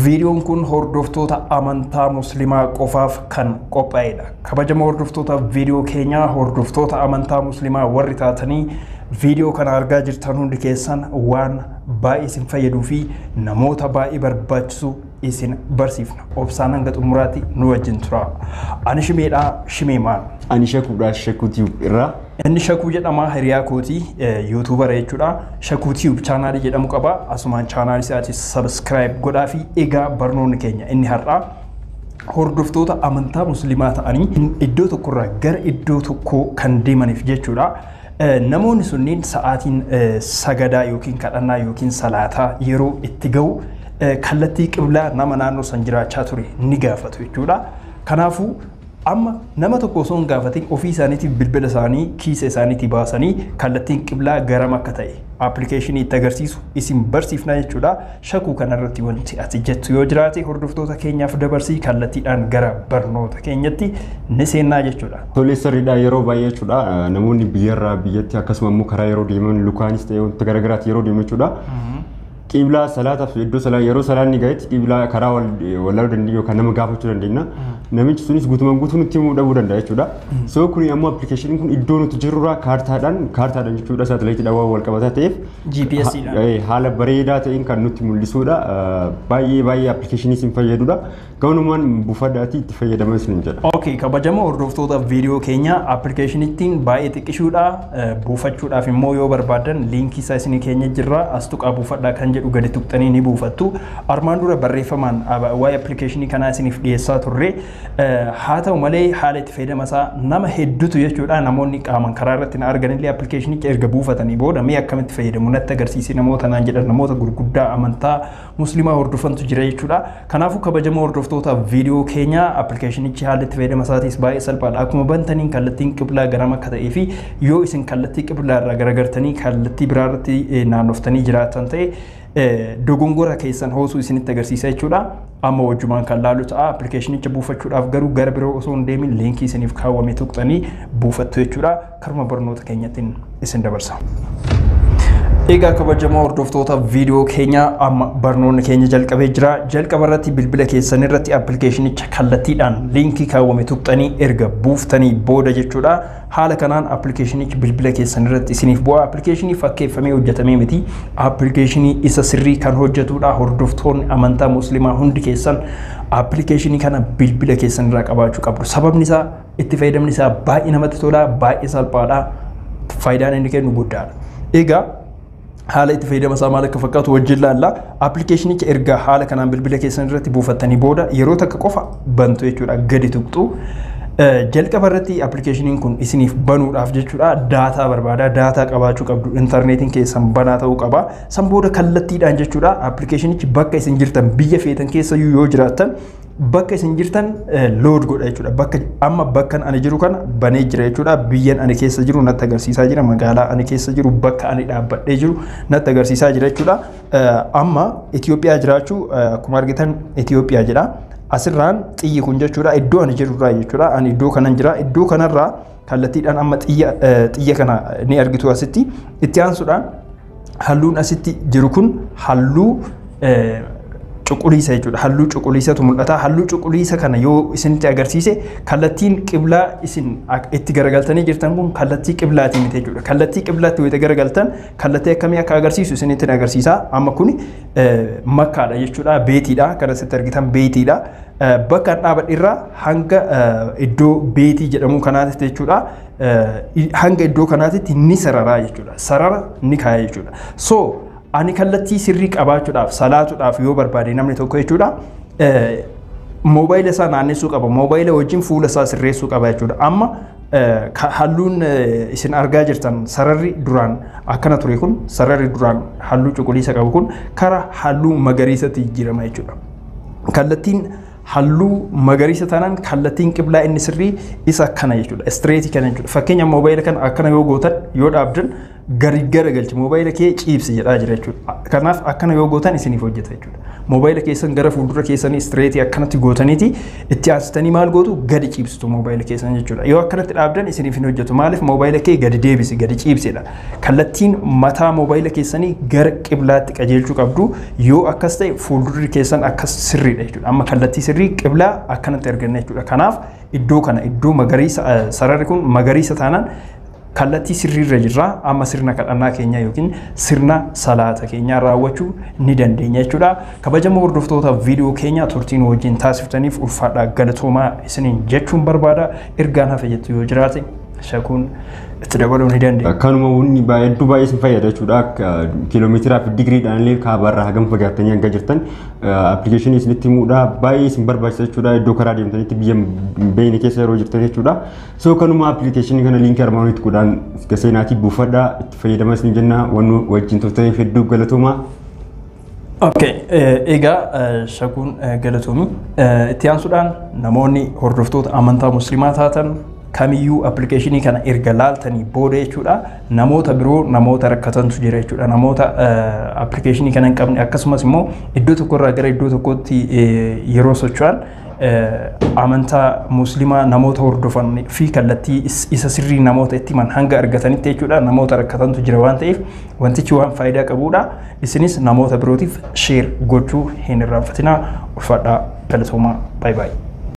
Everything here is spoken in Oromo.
Viidiyoon kun hordoftoota amantaa Musliimaa qofaaf kan qophaa'edha. Kabajamoo hordoftoota viidiyoo keenyaa, hordoftoota amantaa Musliimaa warri taatanii viidiyoo kana argaa jirtan hundi keessan, waan baay'ee isin fayyaduu fi namoota baay'ee barbaachisu isin barsiifna. Obsaan hanga xumuraatti nu wajjin tura. Ani Shimeedha, Shimee maal? Ani Shakuudha, Shakuu Tube irraa. Inni Shakuu jedhama, hiriyaa kootii, YouTuber jechuudha. Shakuu Tube chaanaalii jedhamu qaba. Asumaan chaanaalii isaatis subscribe godhaa fi egaa barnoonni keenya inni har'aa hordoftoota amantaa Musliimaa ta'anii iddoo tokkorraa gara iddoo tokkoo kan deemaniif jechuudha. Namoonni sunniin sa'aatiin sagadaa yookiin kadhannaa yookiin salaataa yeroo itti ga'u kallattii qiblaa nama naannoo san jiraachaa ture ni gaafatu jechuudha. Kanaafuu amma nama tokko osoo hin gaafatin ofii isaaniitiif bilbila isaanii kiisa isaaniitii baasanii kallattiin qiblaa garam akka ta'e appilikeeshinii itti agarsiisu isin barsiifna jechuudha. Shakuu kanarratti wanti ati jettu yoo jiraate hordoftoota keenyaaf dabarsii, kallattiidhaan gara barnoota keenyatti ni seennaa jechuudha. Tolee, sirriidha. Yeroo baay'ee jechuudha, namoonni biyyarraa biyyatti akkasuma immoo karaa yeroo deeman, lukaanis ta'e wanta garaagaraatti yeroo deeman jechuudha. Qiblaa salaataaf iddoo salaa yeroo salaanni gahetti qiblaa karaa wallaaluu dandeenya yookaan nama gaafachuu dandeenya. Namichi sunis guutumaan guutuu nutti himuu dhabuu danda'a jechuudha. So kuni ammoo appilikeeshiniin kun iddoo nuti jirrurraa kaartaadhaan jechuudha, saatalaayitiidhaan waan wal qabataa ta'eef GPS dhaan. Haala bareedaa ta'een kan nutti mul'isudha. Baay'ee baay'ee appilikeeshinii isin fayyadudha. Ganumaan buufadhaatii itti fayyadamaa isin jedha. Okay, kabajamoo hordoftoota viidiyoo keenya, appilikeeshinittiin baay'ee xiqqishuudha. Buufachuudhaaf immoo yoo barbaadan liinkii isaa isinii keenya jirra. As tuqaa buufadhaa kan jedhu gadi tuqxanii ni buufattu. Armaan dura barreeffamaan waa'ee appilikeeshinii kanaa isiniif dhiyeessaa turre. Haa ta'u malee haala itti fayyadama isaa nama hedduutu jechuudha, namoonni qaaman karaa irratti na arganillee appilikeeshinicha erga buufatanii booda mee akkamitti fayyadamu natti agarsiisi namoota naan jedhan, namoota gurguddaa amantaa Musliimaa hordofantu jira jechuudha. Kanaafuu kabajamoo hordoftoota viidiyoo keenya, appilikeeshinichi haalli itti fayyadama isaatis baay'ee salphaadha. Akkuma bantaniin kallattiin qiblaa garam akka ta'ee fi yoo isin kallattii qiblaa irraa garagartanii kallattii biraa irratti naannoftanii jiraatan ta'e dogongora keessan hoosuu isinitti agarsiisa jechuudha. Amma wajjumaan kan laalu ta'a. Appilikeeshinicha buufachuudhaaf garuu gara biroo osoo hin deemin liinkii isiniif kaawwame tuqxanii buufattu jechuudha. Karuma barnoota keenyattiin isin dabarsa. Egaa kabajamoo hordoftoota viidiyoo keenya, amma barnoonni keenya jalqabee jira. Jalqaba irratti bilbila keessan irratti appilikeeshinicha kallattiidhaan liinkii kaawwame tuqxanii erga buuftanii booda jechuudha. Haala kanaan appilikeeshinichi bilbila keessan irratti isiniif bu'a. Appilikeeshinii fakkeeffamee hojjetamee miti. Appilikeeshinii isa sirrii kan hojjetudha. Hordoftoonni amantaa Musliimaa hundi keessan appilikeeshinii kana bilbila keessan irraa qabaachuu qabdu. Sababni isaa itti fayyadamni isaa baay'ee namatti tola, baay'ee salphaadha. Faayidaan inni kennu guddaadha. Egaa haala itti fayyadama isaa maal akka fakkaatu wajjin laalla. Appilikeeshinicha erga haala kanaan bilbila keessan irratti buufattanii booda yeroo takka qofa bantu jechuudha, gadi tuqxu. Jalqaba irratti appilikeeshiniin kun isiniif banuudhaaf jechuudha daataa barbaada. Daataa qabaachuu qabdu, intarneetiin keessan banaa ta'uu qaba. San booda kallattiidhaan jechuudha appilikeeshinichi bakka isin jirtan, biyya feetan keessayyuu yoo jiraattan, bakka isin jirtan load godha jechuudha. Bakka amma bakkan ani jiru kana banee jira jechuudha. Biyyan ani keessa jiru natti agarsiisaa jira. Magaalaa ani keessa jiru, bakka ani dhaabbadhee jiru natti agarsiisaa jira jechuudha. Amma Itoophiyaa jiraachuu akkuma argitan Itoophiyaa jedha. Asirraan xiyyi kun jechuudha iddoo ani jirurraa jechuudha. Ani iddoo kanan jira. Iddoo kanarraa kallattiidhaan amma xiyya kana ni argitu asitti. Itti aansuudhaan halluun asitti jiru kun halluu cuquliisa jechuudha. Halluu cuquliisatu mul'ata. Halluu cuquliisa kana yoo isinitti agarsiise kallattiin qiblaa isin itti garagaltanii jirtan kun kallattii qiblaatii miti jechuudha. Kallattii qiblaatti yoo itti garagaltan kallattii akkamii akka agarsiisu isinitti agarsiisa. Amma kun Makkaadha jechuudha. Beetiidha. Kan asitti argitan beetiidha. Bakka an dhaabadhe hanga iddoo beetii jedhamu kanaatti jechuudha. Hanga iddoo kanaatitti ni sararaa jechuudha. Sarara ni kaaya jechuudha. So ani kallattii sirrii qabaachuudhaaf salaatuudhaaf yoo barbaade namni tokko jechuudha, moobaayila isaa naannessuu qaba. Moobaayila wajjin fuula isaa sirreessuu qaba jechuudha. Amma halluun isin argaa jirtan, sararri duraan akkana ture kun, sararri duraan halluu cuquliisa qabu kun kara halluu magariisatti jijjiirama jechuudha. Kallattiin halluu magariisa taanaan kallattiin qiblaa inni sirrii isa kana jechuudha. Straight kana jechuudha. Fakkeenya moobaayila kana akkana yoo gootan, yoo dhaabdan, gari gara galchi, moobaayila kee ciibsi jedhaa jira jechuudha. Kanaaf akkana yoo gootan isiniif hojjeta jechuudha. Moobaayila keessan gara fuuldura keessanii straight akkanatti gootaniiti itti aansitanii maal gootu, gadi ciibsitu moobaayila keessan jechuudha. Yoo akkanatti dhaabdan isiniif hin hojjetu. Maaliif? Moobaayila kee gadi deebisi, gadi ciibsedha. Kallattiin mataa moobaayila keessanii gara qiblaatti qajeelchuu qabdu. Yoo akkas ta'e fuuldurri keessan akkas sirriidha jechuudha. Amma kallattii sirrii qiblaa akkanatti arganna jechuudha. Kanaaf iddoo kana, iddoo magariisa, sararri kun magariisa taanaan kallattii sirriirra jirra. Amma sirna kadhannaa keenya yookiin sirna salaata keenya raawwachuu ni dandeenya jechuudha. Kabajamoo hordoftoota viidiyoo keenya, turtiin wajjin taasiftaniif ulfaadhaa, galatoomaa isiniin jechuun barbaada. Ergaan hafe jettu yoo jiraate, shakuun itti dabaluu ni dandeenya. Kanuma, wanni hedduu baay'ee isin fayyada jechuudha. Akka kiiloomeetiraa fi digiriidhaan illee kaabaarraa hagam fagaattanii hanga jirtan appilikeeshinii isinitti himuudha. Baay'ee isin barbaachisa jechuudha. Iddoo karaa deemtanitti, biyya beeyne keessa yeroo jirtan jechuudha. So kanuma, appilikeeshinii kana liinkii armaan olitti godhaan seenaatii buufadhaa, itti fayyadama isin jenna. Wanni wajjin turtaniif hedduu galatoomaa. Okay, egaa shakuun galatoomi. Itti aansuudhaan namoonni hordoftoota amantaa musliimaa taatan kamiyyuu appilikeeshinii kana erga laaltanii booda jechuudha, namoota biroo, namoota rakkatantu jira jechuudha, namoota appilikeeshinii kana hin qabne, akkasumas immoo iddoo tokkorraa gara iddoo tokkotti yeroo socho'an amantaa musliimaa namoota hordofan fi kallattii isa sirrii namoota itti himan hanga argatanitti jechuudha, namoota rakkatantu jira waan ta'eef wantichi waan faayidaa qabudha. Isinis namoota birootiif share gochuu hin irraanfatinaa. Ulfaadhaa, galatoomaa, baay'ee baay'ee.